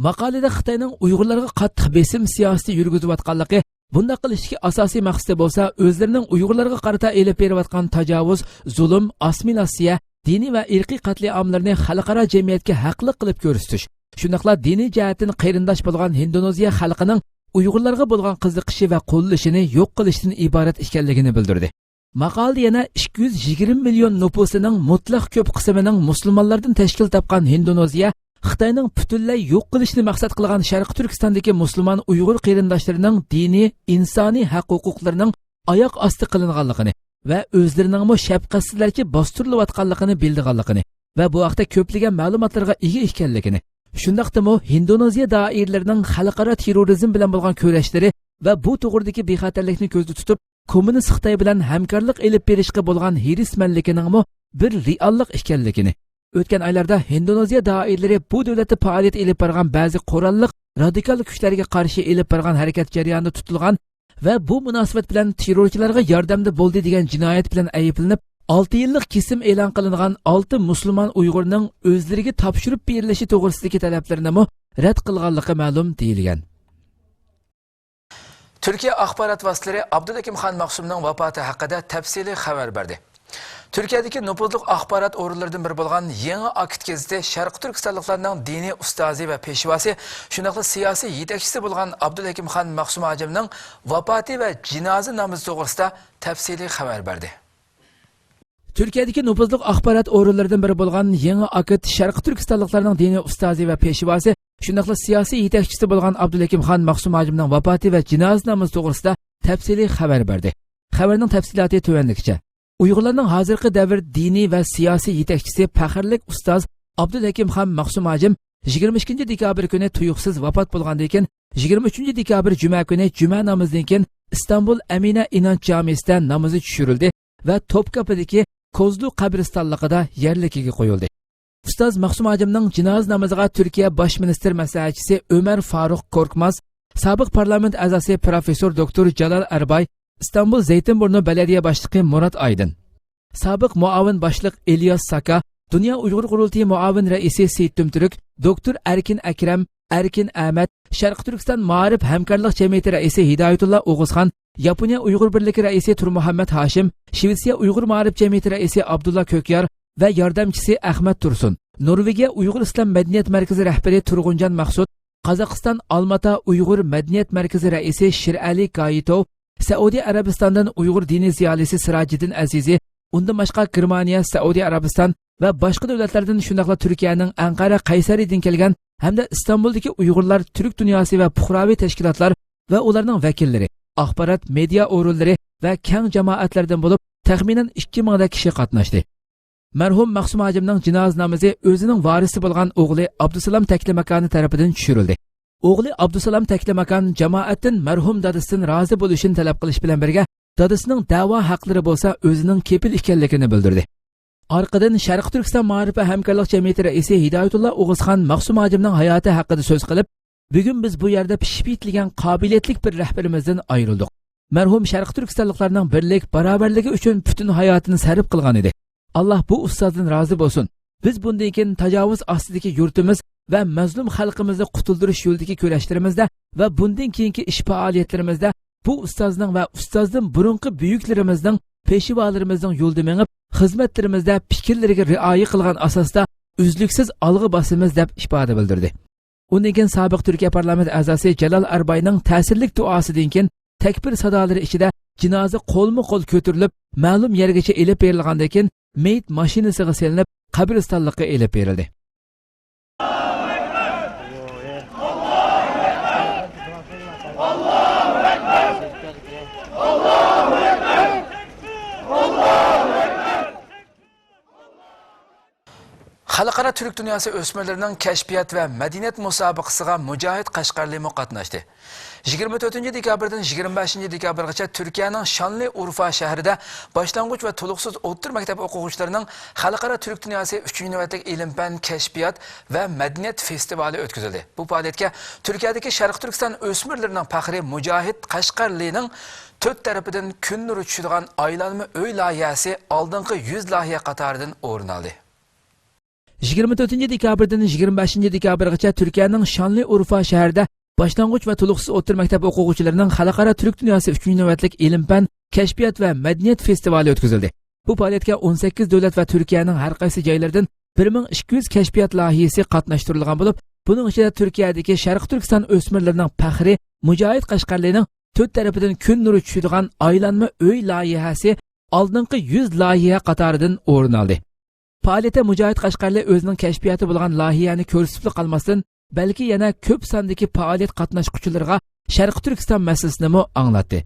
ماقالىدە خىتاينىڭ ئۇيغۇرلارغا قاتتىق بېسىم سىياسىتى يۈرگۈزۈۋاتقانلىقى، بۇنداق قىلىشتىكى ئاساسىي مەقسىتى بولسا ئۆزلىرىنىڭ ئۇيغۇرلارغا قارىتا ئېلىپ بېرىۋاتقان تاجاۋۇز، زۇلۇم، ئاسسىمىلياتسىيە، دىنىي ۋە ئىرقىي قەتلىئاملىرىنى خەلقئارا جەمئىيەتكە ھەقلىق قىلىپ كۆرسىتىش، شۇنداقلا دىنىي جەھەتتىن قېرىنداش بولغان ھىندونېزىيە خەلقىنىڭ ئۇيغۇرلارغا بولغان قىزىقىشى ۋە قوللىشىنى يوق قىلىشتىن ئىبارەت ئىكەنلىكىنى بىلدۈردى. ماقالىدە يەنە ئىككى يۈز يىگىرمە مىليون نوپۇسىنىڭ مۇتلەق كۆپ قىسمىنىڭ مۇسۇلمانلاردىن تەشكىل تاپقان ھىندونېزىيە خىتاينىڭ پۈتۈنلەي يوق قىلىشنى مەقسەت قىلغان شەرقىي تۈركىستاندىكى مۇسۇلمان ئۇيغۇر قېرىنداشلىرىنىڭ دىنىي، ئىنسانىي ھەق ھوقۇقلىرىنىڭ ئاياق ئاستى قىلىنغانلىقىنى ۋە ئۆزلىرىنىڭمۇ شەپقەتسىزلەرچە باستۇرۇلۇۋاتقانلىقىنى بىلىدىغانلىقىنى ۋە بۇ ھەقتە كۆپلىگەن مەلۇماتلارغا ئىگە ئىكەنلىكىنى، شۇنداقتىمۇ ھىندونېزىيە دائىرىلىرىنىڭ خەلقئارا تېررورىزم بىلەن بولغان كۈرەشلىرى ۋە بۇ توغرىدىكى بىخەتەرلىكنى كۆزدە تۇتۇپ، كوممۇنىست خىتاي بىلەن ھەمكارلىق ئېلىپ بېرىشقا بولغان ھېرىسمەنلىكىنىڭمۇ بىر رېئاللىق ئىكەنلىكىنى، ئۆتكەن ئايلاردا ھىندونېزىيە دائىرىلىرى بۇ دۆلەتتە پائالىيەت ئېلىپ بارغان بەزى قوراللىق رادىكال كۈچلەرگە قارشى ئېلىپ بارغان ھەرىكەت جەريانىدا تۇتۇلغان ۋە بۇ مۇناسىۋەت بىلەن تېررورچىلارغا ياردەمدە بولدى دېگەن جىنايەت بىلەن ئەيىبلىنىپ، ئالتە يىللىق كېسىم ئېلان قىلىنغان ئالتە مۇسۇلمان ئۇيغۇرنىڭ ئۆزلىرىگە تاپشۇرۇپ بېرىلىشى توغرىسىدىكى تەلەپلىرىنىمۇ رەت قىلغانلىقى مەلۇم دېيىلگەن. تۈركىيە ئاخبارات ۋاسىتىلىرى ئابدۇلھەكىم خان مەخسۇمنىڭ ۋاپاتى ھەققىدە تەپسىلىي خەۋەر بەردى. تۈركىيەدىكى نوپۇزلۇق ئاخبارات ئورۇنلىرىدىن بىرى بولغان يېڭى ئاكىت گېزىتى شەرقىي تۈركىستانلىقلارنىڭ دىنىي ئۇستازى ۋە پېشۋاسى، شۇنداقلا سىياسىي يېتەكچىسى بولغان ئابدۇلھەكىم خان مەخسۇم ھاجىمنىڭ ۋاپاتى ۋە جىنازا نامىزى توغرىسىدا تەپسىلىي خەۋەر بەردى. تۈركىيەدىكى نوپۇزلۇق ئاخبارات ئورۇنلىرىدىن بىرى بولغان يېڭى ئاكىت شەرقىي تۈركىستانلىقلارنىڭ دىنىي ئۇستازى ۋە پېشۋاسى، شۇنداقلا سىياسىي يېتەكچىسى بولغان ئابدۇلھەكىم خان مەخسۇم ھاجىمنىڭ ۋاپاتى ۋە جىنازا نامىزى توغرىسىدا تەپسىلىي خەۋەر بەردى. خەۋەرنىڭ تەپسىلاتى تۆۋەندىكىچە. ئۇيغۇرلارنىڭ ھازىرقى دەۋر دىنىي ۋە سىياسىي يېتەكچىسى پەخىرلىك ئۇستاز ئابدۇلھەكىم خان مەخسۇم ھاجىم يىگىرمە ئىككىنچى دېكابىر كۈنى تۇيۇقسىز ۋاپات بولغاندىن كېيىن، يىگىرمە ئۈچىنچى دېكابىر جۈمە كۈنى جۈمە نامىزىدىن كېيىن ئىستانبۇل ئەمىنە ئىنانچ جامىسىدە نامىزى چۈشۈرۈلدى ۋە توپكاپىدىكى كوزلۇ قەبرىستانلىقىدا يەرلىكىگە قويۇلدى. ئۇستاز مەخسۇم ھاجىمنىڭ جىنازا نامىزىغا تۈركىيە باش مىنىستىر مەسلىھەتچىسى ئۆمەر فاروق كوركماز، سابىق پارلامېنت ئەزاسى پروفېسسور دوكتور جالال ئەرباي، ئىستانبۇل زەيتىنبۇرنۇ بەلەدىيە باشلىقى مۇرات ئايدىن، سابىق مۇئاۋىن باشلىق ئىلياس ساكا، دۇنيا ئۇيغۇر قۇرۇلتىيى مۇئاۋىن رەئىسى سېيىت تۈمتۈرك، دوكتور ئەركىن ئەكرەم، ئەركىن ئەمەت، شەرقىي تۈركىستان مائارىپ ھەمكارلىق جەمئىيىتى رەئىسى ھىدايەتۇللا ئوغۇزخان، ياپونىيە ئۇيغۇر بىرلىكى رەئىسى تۇرمۇھەممەت ھاشىم، شىۋېتسىيە ئۇيغۇر مائارىپ جەمئىيىتى رەئىسى ئابدۇللا كۆكيار ۋە ياردەمچىسى ئەخمەت تۇرسۇن، نورۋېگىيە ئۇيغۇر ئىسلام مەدەنىيەت مەركىزى رەھبىرى تۇرغۇنجان مەخسۇت، قازاقىستان ئالماتا ئۇيغۇر مەدەنىيەت مەركىزى رەئىسى شىرئەلى گايىتوۋ، سەئۇدى ئەرەبىستاندىن ئۇيغۇر دىنىي زىيالىيسى سىراجىدىن ئەزىزى، ئۇندىن باشقا گېرمانىيە، سەئۇدى ئەرەبىستان ۋە باشقا دۆلەتلەردىن، شۇنداقلا تۈركىيەنىڭ ئەنقەرە قەيسەرىدىن كەلگەن ھەمدە ئىستانبۇلدىكى ئۇيغۇرلار تۈرك دۇنياسى ۋە پۇقراۋى تەشكىلاتلار ۋە ئۇلارنىڭ ۋەكىللىرى، ئاخبارات، مېدىيا ئورۇنلىرى ۋە كەڭ جامائەتلەردىن بولۇپ، تەخمىنەن ئىككى مىڭدەك كىشى قاتناشتى. مەرھۇم مەخسۇم ھاجىمنىڭ جىنازا نامىزى ئۆزىنىڭ ۋارىسى بولغان ئوغلى ئابدۇسالام تەكلىماكانى تەرىپىدىن چۈشۈرۈلدى. ئوغلى ئابدۇسالام تەكلىماكان جامائەتتىن مەرھۇم دادىسىدىن رازى بولۇشىنى تەلەپ قىلىش بىلەن بىرگە، دادىسىنىڭ دەۋا ھەقلىرى بولسا ئۆزىنىڭ كېپىل ئىكەنلىكىنى بىلدۈردى. ئارقىدىن شەرقىي تۈركىستان مائارىپ ۋە ھەمكارلىق جەمئىيىتى رەئىسى ھىدايەتۇللا ئوغۇزخان مەخسۇم ھاجىمنىڭ ھاياتى ھەققىدە سۆز قىلىپ، بۈگۈن بىز بۇ يەردە پىشىپ يېتىلگەن قابىلىيەتلىك بىر رەھبىرىمىزدىن ئايرىلدۇق. مەرھۇم شەرقىي تۈركىستانلىقلارنىڭ بىرلىك، باراۋەرلىكى ئۈچۈن پۈتۈن ھاياتىنى سەرپ قىلغان ئىدى. ئاللاھ بۇ ئۇستازدىن رازى بولسۇن. بىز بۇندىن كېيىن تاجاۋۇز ئاستىدىكى يۇرتىمىز ۋە مەزلۇم خەلقىمىزنى قۇتۇلدۇرۇش يولىدىكى كۈرەشلىرىمىزدە ۋە بۇندىن كېيىنكى ئىش پائالىيەتلىرىمىزدە بۇ ئۇستازنىڭ ۋە ئۇستازدىن بۇرۇنقى بۈيۈكلىرىمىزنىڭ، پېشۋالىرىمىزنىڭ يولىدا مېڭىپ، خىزمەتلىرىمىزدە پىكىرلىرىگە رىئايە قىلغان ئاساستا ئۈزلۈكسىز ئالغا باسىمىز، دەپ ئىپادە بىلدۈردى. ئۇندىن كېيىن سابىق تۈركىيە پارلامېنت ئەزاسى جالال ئەرباينىڭ تەسىرلىك دۇئاسىدىن كېيىن تەكبىر سادالىرى ئىچىدە جىنازا قولمۇ قول كۆتۈرۈلۈپ، مەلۇم يەرگىچە ئېلىپ بېرىلغاندىن كېيىن، مېيىت ماشىنىسىغا سېلىنىپ، قەبرىستانلىققا ئېلىپ بېرىلدى. خەلقئارا تۈرك دۇنياسى ئۆسمۈرلىرىنىڭ كەشپىيات ۋە مەدەنىيەت مۇسابىقىسىغا مۇجاھىد قەشقەرلىمۇ قاتناشتى. يىگىرمە تۆتىنچى دېكابىردىن يىگىرمە بەشىنچى دېكابىرغىچە تۈركىيەنىڭ شانلىئۇرفا شەھىرىدە باشلانغۇچ ۋە تولۇقسىز ئوتتۇرا مەكتەپ ئوقۇغۇچىلىرىنىڭ خەلقئارا تۈرك دۇنياسى ئۈچىنچى نۆۋەتلىك ئىلىم-پەن، كەشپىيات ۋە مەدەنىيەت فېستىۋالى ئۆتكۈزۈلدى. بۇ پائالىيەتكە تۈركىيەدىكى شەرقىي تۈركىستان ئۆسمۈرلىرىنىڭ پەخرى مۇجاھىد قەشقەرلىنىڭ تۆت تەرىپىدىن كۈن نۇرى چۈشىدىغان ئايلانما ئۆي لايىھەسى ئالدىنقى يۈز لايىھە قاتارىدىن ئورۇن ئالدى. يىگىرمە تۆتىنچى دېكابىردىن يىگىرمە بەشىنچى دېكابىرغىچە تۈركىيەنىڭ شانلىئۇرفا شەھىرىدە باشلانغۇچ ۋە تولۇقسىز ئوتتۇرا مەكتەپ ئوقۇغۇچىلىرىنىڭ خەلقئارا تۈرك دۇنياسى ئۈچىنچى نۆۋەتلىك ئىلىم-پەن، كەشپىيات ۋە مەدەنىيەت فېستىۋالى ئۆتكۈزۈلدى. بۇ پائالىيەتكە ئون سەككىز دۆلەت ۋە تۈركىيەنىڭ ھەر قايسى جايلىرىدىن بىر مىڭ ئىككى يۈز كەشپىيات لايىھىسى قاتناشتۇرۇلغان بولۇپ، بۇنىڭ ئىچىدە تۈركىيەدىكى شەرقىي تۈركىستان ئۆسمۈرلىرىنىڭ پەخرى مۇجاھىد قەشقەرلىنىڭ تۆت تەرىپىدىن كۈن نۇرى چۈشىدىغان ئايلانما ئۆي لايىھەسى ئالدىنقى يۈز لايىھە قاتارىدىن ئورۇن ئالدى. پائالىيەتتە مۇجاھىد قەشقەرلى ئۆزىنىڭ كەشپىياتى بولغان لايىھەنى كۆرسىتىپلا قالماستىن، بەلكى يەنە كۆپ ساندىكى پائالىيەت قاتناشقۇچىلىرىغا شەرقىي تۈركىستان مەسىلىسىنىمۇ ئاڭلاتتى.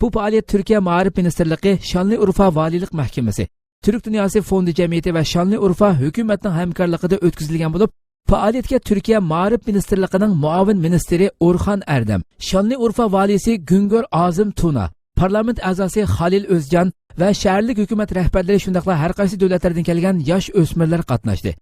بۇ پائالىيەت تۈركىيە مائارىپ مىنىستىرلىقى، شانلىئۇرفا ۋالىيلىق مەھكىمىسى، تۈرك دۇنياسى فوندى جەمئىيىتى ۋە شانلىئۇرفا ھۆكۈمەتنىڭ ھەمكارلىقىدا ئۆتكۈزۈلگەن بولۇپ، پائالىيەتكە تۈركىيە مائارىپ مىنىستىرلىقىنىڭ مۇئاۋىن مىنىستىرى ئورخان ئەردەم، شانلىئۇرفا ۋالىيسى گۈڭگۆر ئازىم تۇنا، پارلامېنت ئەزاسى خالىل ئۆزجان ۋە شەھەرلىك ھۆكۈمەت رەھبەرلىرى، شۇنداقلا ھەر قايسى دۆلەتلەردىن كەلگەن ياش ئۆسمۈرلەر قاتناشتى.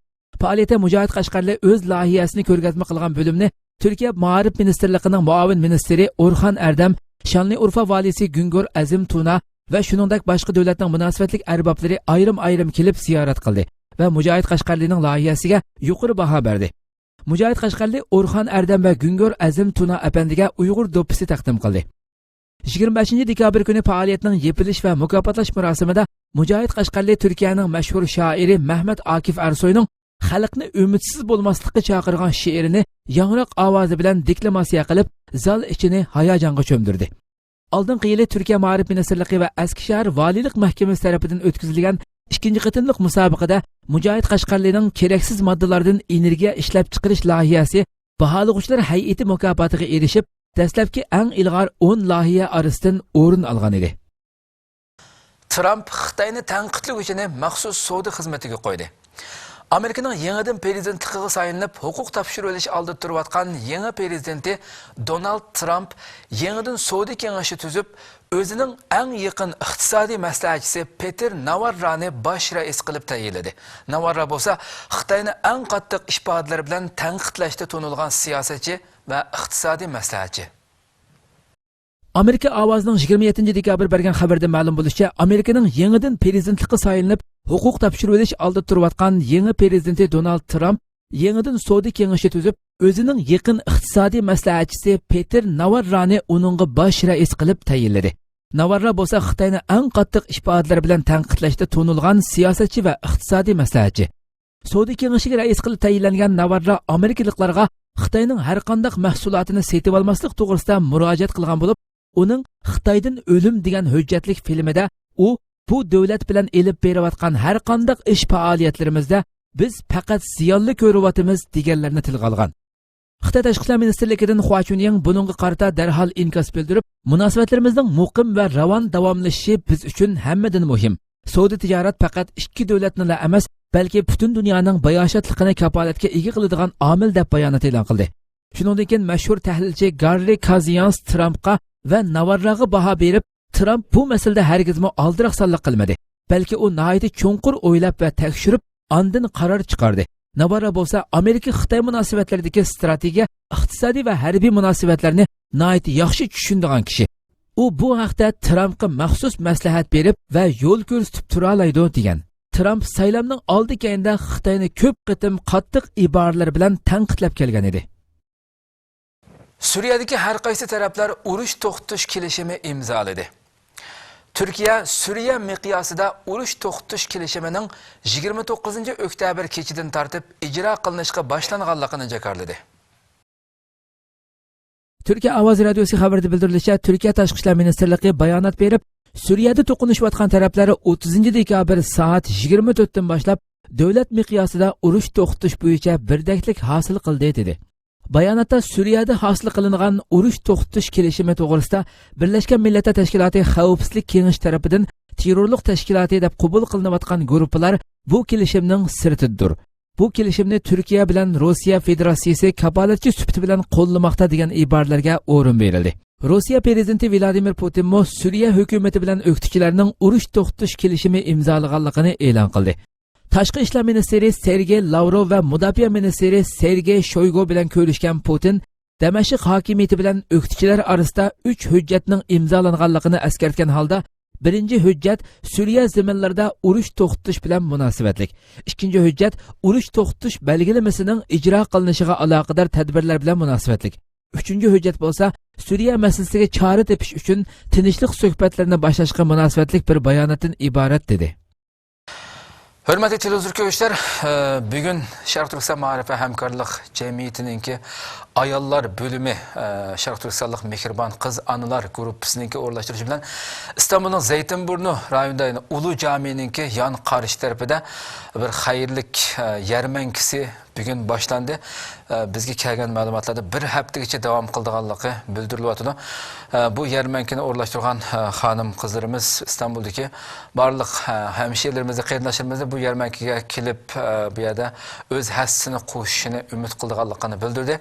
پائالىيەتتە مۇجاھىد قەشقەرلى ئۆز لايىھەسىنى كۆرگەزمە قىلغان بۆلۈمنى تۈركىيە مائارىپ مىنىستىرلىقىنىڭ مۇئاۋىن مىنىستىرى ئورخان ئەردەم، شانلىئۇرفا ۋالىيسى گۈڭگۆر ئەزىم تۇنا ۋە شۇنىڭدەك باشقا دۆلەتنىڭ مۇناسىۋەتلىك ئەربابلىرى ئايرىم-ئايرىم كېلىپ زىيارەت قىلدى ۋە مۇجاھىد قەشقەرلىنىڭ لايىھەسىگە يۇقىرى باھا بەردى. مۇجاھىد قەشقەرلى ئورخان ئەردەم ۋە گۈڭگۆر ئەزىم تۇنا ئەپەندىگە ئۇيغۇر دوپپىسى تەقدىم قىلدى. يىگىرمە بەشىنچى دېكابىر كۈنى پائالىيەتنىڭ يېپىلىش ۋە مۇكاپاتلاش مۇراسىمىدا مۇجاھىد قەشقەرلى تۈركىيەنىڭ مەشھۇر شائىرى مەھمەت ئاكىف ئەرسوينىڭ خەلقنى ئۈمىدسىز بولماسلىققا چاقىرغان شېئىرىنى ياڭراق ئاۋازى بىلەن دېكلاماتسىيە قىلىپ، زال ئىچىنى ھاياجانغا چۆمدۈردى. ئالدىنقى يىلى تۈركىيە مائارىپ مىنىستىرلىقى ۋە ئەسكىشەھەر ۋالىيلىق مەھكىمىسى تەرىپىدىن ئۆتكۈزۈلگەن ئىككىنچى قېتىملىق مۇسابىقىدە مۇجاھىد قەشقەرلىنىڭ كېرەكسىز ماددىلاردىن ئېنېرگىيە ئىشلەپچىقىرىش لايىھەسى باھالىغۇچىلار ھەيئىتى مۇكاپاتىغا ئېرىشىپ، دەسلەپكى ئەڭ ئىلغار ئون لايىھە ئارىسىدىن ئورۇن ئالغان ئىدى. ترامپ خىتاينى تەنقىدلىگۈچىنى مەخسۇس سودا خىزمىتىگە قويدى. ئامېرىكىنىڭ يېڭىدىن پىرېزىدېنتلىقىغا سايلىنىپ، ھوقۇق تاپشۇرۇۋېلىش ئالدىدا تۇرۇۋاتقان يېڭى پىرېزىدېنتى دونالد ترامپ يېڭىدىن سودا كېڭىشى تۈزۈپ، ئۆزىنىڭ ئەڭ يېقىن ئىقتىسادىي مەسلىھەتچىسى پېتېر ناۋاررانى باش رەئىس قىلىپ تەيىنلىدى. ناۋاررا بولسا خىتاينى ئەڭ قاتتىق ئىپادىلىرى بىلەن تەنقىدلەشتە تونۇلغان سىياسەتچى ۋە ئىقتىسادىي مەسلىھەتچى. ئامېرىكا ئاۋازىنىڭ يىگىرمە يەتتىنچى دېكابىر بەرگەن خەۋىرىدە مەلۇم بولۇشىچە، ئامېرىكىنىڭ يېڭىدىن پىرېزىدېنتلىققا سايلىنىپ، ھوقۇق تاپشۇرۇۋېلىش ئالدىدا تۇرۇۋاتقان يېڭى پىرېزىدېنتى دونالد ترامپ يېڭىدىن سودا كېڭىشى تۈزۈپ، ئۆزىنىڭ يېقىن ئىقتىسادىي مەسلىھەتچىسى پېتېر ناۋاررانى ئۇنىڭغا باش رەئىس قىلىپ تەيىنلىدى. ناۋاررا بولسا خىتاينى ئەڭ قاتتىق ئىپادىلىرى بىلەن تەنقىدلەشتە تونۇلغان سىياسەتچى ۋە ئىقتىسادىي مەسلىھەتچى. سودا كېڭىشىگە رەئىس قىلىپ تەيىنلەنگەن ناۋاررا ئامېرىكىلىقلارغا خىتاينىڭ ھەرقانداق مەھسۇلاتىنى سېتىۋالماسلىق توغرىسىدا مۇراجىئەت قىلغان بولۇپ، ئۇنىڭ خىتايدىن ئۆلۈم دېگەن ھۆججەتلىك فىلىمىدە ئۇ بۇ دۆلەت بىلەن ئېلىپ بېرىۋاتقان ھەرقانداق ئىش پائالىيەتلىرىمىزدە بىز پەقەت زىيانلا كۆرۈۋاتىمىز دېگەنلەرنى تىلغا ئالغان. خىتاي تاشقى ئىشلار مىنىستىرلىكىدىن خۇا چۈنيىڭ بۇنىڭغا قارىتا دەرھال ئىنكاس بىلدۈرۈپ، مۇناسىۋەتلىرىمىزنىڭ مۇقىم ۋە راۋان داۋاملىشىشى بىز ئۈچۈن ھەممىدىن مۇھىم. سودا تىجارەت پەقەت ئىككى دۆلەتنىلا ئەمەس، بەلكى پۈتۈن دۇنيانىڭ باياشاتلىقىنى كاپالەتكە ئىگە قىلىدىغان ئامىل، دەپ بايانات ئېلان قىلدى. شۇنىڭدىن كېيىن مەشھۇر تەھلىلچى گاررى كازىيانس ترامپقا ۋە ناۋارراغا باھا بېرىپ، ترامپ بۇ مەسىلىدە ھەرگىزمۇ ئالدىراقسانلىق قىلمىدى، بەلكى ئۇ ناھايىتى چوڭقۇر ئويلاپ ۋە تەكشۈرۈپ، ئاندىن قارار چىقاردى. ناۋاررا بولسا ئامېرىكا-خىتاي مۇناسىۋەتلىرىدىكى ئىستراتېگىيە، ئىقتىسادىي ۋە ھەربىي مۇناسىۋەتلەرنى ناھايىتى ياخشى چۈشىنىدىغان كىشى. ئۇ بۇ ھەقتە ترامپقا مەخسۇس مەسلىھەت بېرىپ ۋە يول كۆرسىتىپ تۇرالايدۇ، دېگەن. ترامپ سايلامنىڭ ئالدى كەينىدە خىتاينى كۆپ قېتىم قاتتىق ئىبارىلەر بىلەن تەنقىدلەپ كەلگەن ئىدى. سۈرىيەدىكى ھەر قايسى تەرەپلەر ئۇرۇش توختىتىش كېلىشىمى ئىمزالىدى. تۈركىيە سۈرىيە مىقياسىدا ئۇرۇش توختىتىش كېلىشىمىنىڭ يىگىرمە توققۇزىنچى ئۆكتەبىر كېچىدىن تارتىپ ئىجرا قىلىنىشقا باشلانغانلىقىنى جاكارلىدى. تۈركىيە ئاۋازى رادىيوسى خەۋىرىدە بىلدۈرۈلۈشىچە، تۈركىيە تاشقى ئىشلار مىنىستىرلىقى بايانات بېرىپ، سۈرىيەدە توقۇنۇشۇۋاتقان تەرەپلەر ئوتتۇزىنچى دېكابىر سائەت يىگىرمە تۆتتىن باشلاپ دۆلەت مىقياسىدا ئۇرۇش توختىتىش بويىچە بىردەكلىك ھاسىل قىلدى، دېدى. باياناتتا سۈرىيەدە ھاسىل قىلىنغان ئۇرۇش توختىتىش كېلىشىمى توغرىسىدا بىرلەشكەن مىللەتلەر تەشكىلاتى خەۋپسىزلىك كېڭىشى تەرىپىدىن تېررورلۇق تەشكىلاتى دەپ قوبۇل قىلىنىۋاتقان گۇرۇپپىلار بۇ كېلىشىمنىڭ سىرتىدىدۇر. بۇ كېلىشىمنى تۈركىيە بىلەن روسىيە فېدېراتسىيىسى كاپالەتچى سۈپىتى بىلەن قوللىماقتا، دېگەن ئىبارىلەرگە ئورۇن بېرىلدى. روسىيە پىرېزىدېنتى ۋلادىمىر پۇتىنمۇ سۈرىيە ھۆكۈمىتى بىلەن ئۆكتىچىلەرنىڭ ئۇرۇش توختىتىش كېلىشىمى ئىمزالىغانلىقىنى ئېلان قىلدى. تاشقى ئىشلار مىنىستىرى سېرگېي لاۋروف ۋە مۇداپىئە مىنىستىرى سېرگېي شويگۇ بىلەن كۆرۈشكەن پۇتىن دەمەشق ھاكىمىيىتى بىلەن ئۆكتىچىلەر ئارىسىدا ئۈچ ھۆججەتنىڭ ئىمزالانغانلىقىنى ئەسكەرتكەن ھالدا، بىرىنچى ھۆججەت سۈرىيە زېمىنلىرىدا ئۇرۇش توختىتىش بىلەن مۇناسىۋەتلىك، ئىككىنچى ھۆججەت ئۇرۇش توختىتىش بەلگىلىمىسىنىڭ ئىجرا قىلىنىشىغا ئالاقىدار تەدبىرلەر بىلەن مۇناسىۋەتلىك، ئۈچىنچى ھۆججەت بولسا سۈرىيە مەسىلىسىگە چارە تېپىش ئۈچۈن تىنچلىق سۆھبەتلىرىنى باشلاشقا مۇناسىۋەتلىك بىر باياناتتىن ئىبارەت، دېدى. ھۆرمەتلىك تېلېۋىزور كۆرگۈچىلەر، بۈگۈن شەرقىي تۈركىستان مائارىپ ۋە ھەمكارلىق جەمئىيىتىنىڭكى ئاياللار بۆلۈمى، شەرقىي تۈركىستانلىق مېھرىبان قىز ئانىلار گۇرۇپپىسىنىڭكى ئورۇنلاشتۇرۇشى بىلەن ئىستانبۇلنىڭ زەيتىنبۇرنۇ رايونىدا، يەنى ئۇلۇ جامىنىڭكى يان قارشى تەرىپىدە بىر خەيرلىك يەرمەنكىسى بۈگۈن باشلاندى. ئە، بىزگە كەلگەن مەلۇماتلاردا بىر ھەپتىگىچە داۋام قىلىدىغانلىقى بىلدۈرۈلۈۋاتىدۇ. ئە، بۇ يەرمەنكىنى ئورۇنلاشتۇرغان، ئە، خانىم قىزلىرىمىز ئىستانبۇلدىكى بارلىق، ئە، ھەمشىرىلىرىمىزنى، قېرىنداشلىرىمىزنى بۇ يەرمەنكىگە كېلىپ، ئە، بۇ يەردە ئۆز ھەسسىسىنى قوشۇشىنى ئۈمىد قىلىدىغانلىقىنى بىلدۈردى.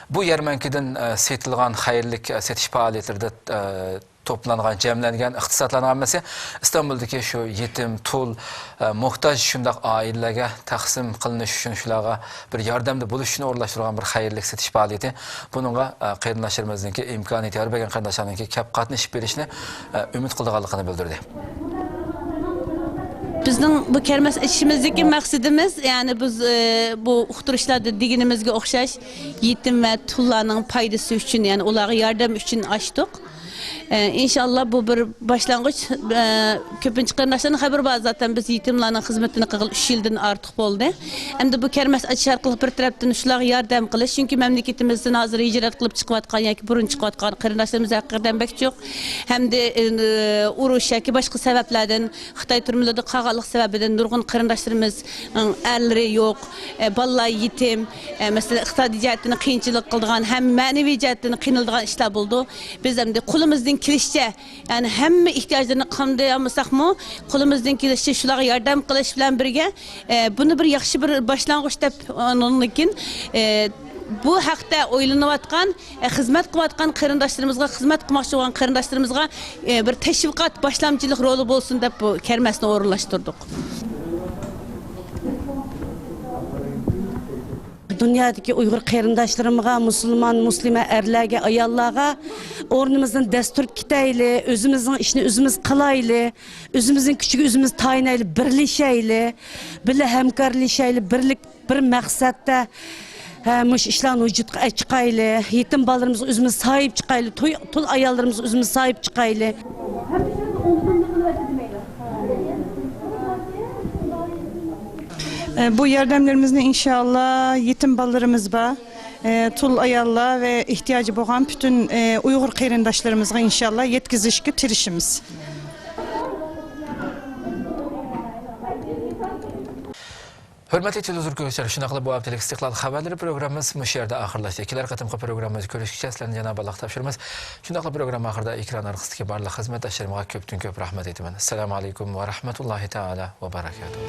بۇ يەرمەنكىدىن، ئە، سېتىلغان خەيرلىك، ئە، سېتىش پائالىيەتلىرىدە، ئە، توپلانغان، جەملەنگەن ئىقتىسادلارنىڭ ھەممىسى ئىستانبۇلدىكى شۇ يېتىم، تۇل، ئە، موھتاج شۇنداق ئائىلىلەرگە تەقسىم قىلىنىش ئۈچۈن، شۇلارغا بىر ياردەمدە بولۇش ئۈچۈن ئورۇنلاشتۇرۇلغان بىر خەيرلىك سېتىش پائالىيىتى. بۇنىڭغا، ئە، قېرىنداشلىرىمىزنىڭكى ئىمكانىيىتى يار بەرگەن قېرىنداشلارنىڭكى كەپ قاتنىشىپ بېرىشىنى، ئە، ئۈمىد قىلىدىغانلىقىنى بىلدۈردى. بىزنىڭ بۇ كەرمەس ئېچىشىمىزدىكى مەقسىتىمىز، يەنى بىز، ئە، بۇ ئۇقتۇرۇشلاردا دېگىنىمىزگە ئوخشاش، يېتىم ۋە تۇللارنىڭ پايدىسى ئۈچۈن، يەنى ئۇلارغا ياردەم ئۈچۈن ئاچتۇق. ئە، ئىنشاللا بۇ بىر باشلانغۇچ. ئە، كۆپىنچە قېرىنداشلارنىڭ خەۋىرى بار زاتەن، بىز يېتىملارنىڭ خىزمىتىنى قىلغىلى ئۈچ يىلدىن ئارتۇق بولدى. ئەمدى بۇ كەرمەس ئېچىش ئارقىلىق بىر تەرەپتىن شۇلارغا ياردەم قىلىش، چۈنكى مەملىكىتىمىزدىن ھازىر ھىجرەت قىلىپ چىقىۋاتقان ياكى بۇرۇن چىقىۋاتقان قېرىنداشلىرىمىز ھەقىقەتەن بەك جىق. ھەمدە، ئە، ئۇرۇش ياكى باشقا سەۋەبلەردىن خىتاي تۈرمىلىرىدە قالغانلىق سەۋەبىدىن نۇرغۇن قېرىنداشلىرىمىزنىڭ ئەرلىرى يوق، ئە، بالىلار يېتىم، ئە، مەسىلەن، ئىقتىسادىي جەھەتتىن قىيىنچىلىق قىلىدىغان ھەم مەنىۋى جەھەتتىن قىينىلىدىغان ئىشلار بولىدۇ. بىز ئەمدى قولىمىزدىن كېلىشىچە، يەنى ھەممە ئېھتىياجلىرىنى قامدىيالمىساقمۇ، قولىمىزدىن كېلىشىچە شۇلارغا ياردەم قىلىش بىلەن بىرگە، ئە، بۇنى بىر ياخشى بىر باشلانغۇچ دەپ، ئۇنىڭدىن كېيىن، ئە، بۇ ھەقتە ئويلىنىۋاتقان، ئە، خىزمەت قىلىۋاتقان قېرىنداشلىرىمىزغا، خىزمەت قىلماقچى بولغان قېرىنداشلىرىمىزغا، ئە، بىر تەشۋىقات، باشلامچىلىق رولى بولسۇن دەپ بۇ كەرمەسنى ئورۇنلاشتۇردۇق. دۇنيادىكى ئۇيغۇر قېرىنداشلىرىمغا، مۇسۇلمان، مۇسلىمە ئەرلەرگە، ئاياللارغا ئورنىمىزدىن دەس تۇرۇپ كېتەيلى، ئۆزىمىزنىڭ ئىشىنى ئۆزىمىز قىلايلى، ئۆزىمىزنىڭ كۈچىگە ئۆزىمىز تايىنايلى، بىرلىشەيلى، بىللە ھەمكارلىشايلى، بىرلىك بىر مەقسەتتە، ھە، مۇشۇ ئىشلارنى ۋۇجۇدقا چىقايلى، يېتىم بالىلىرىمىزغا ئۆزىمىز ساھىب چىقايلى، توي، تۇل ئاياللىرىمىزغا ئۆزىمىز ساھىب چىقايلى. ئە، بۇ ياردەملىرىمىزنى ئىنشاللا يېتىم بالىلىرىمىز بار، ئە، تۇل ئاياللار ۋە ئېھتىياجى بولغان پۈتۈن، ئە، ئۇيغۇر قېرىنداشلىرىمىزغا ئىنشاللا يەتكۈزۈشكە تىرىشىمىز. ھۆرمەتلىك تېلېۋىزور كۆرگۈچىلەر، شۇنداقلا بۇ ھەپتىلىك ئىستىقلال خەۋەرلىرى پروگراممىمىز مۇشۇ يەردە ئاخىرلاشتى. كېلەر قېتىمقى پروگراممىمىزدا كۆرۈشكىچە سىلەرنى جانابىي ئاللاغا تاپشۇرىمىز. شۇنداقلا پروگرامما ئاخىرىدا ئېكران ئارقىسىدىكى بارلىق خىزمەتداشلىرىمغا كۆپتىن كۆپ رەھمەت ئېيتىمەن. ئەسسالامۇ ئەلەيكۇم ۋە رەھمەتۇللاھى تائالا ۋە بەرەكاتۇھ.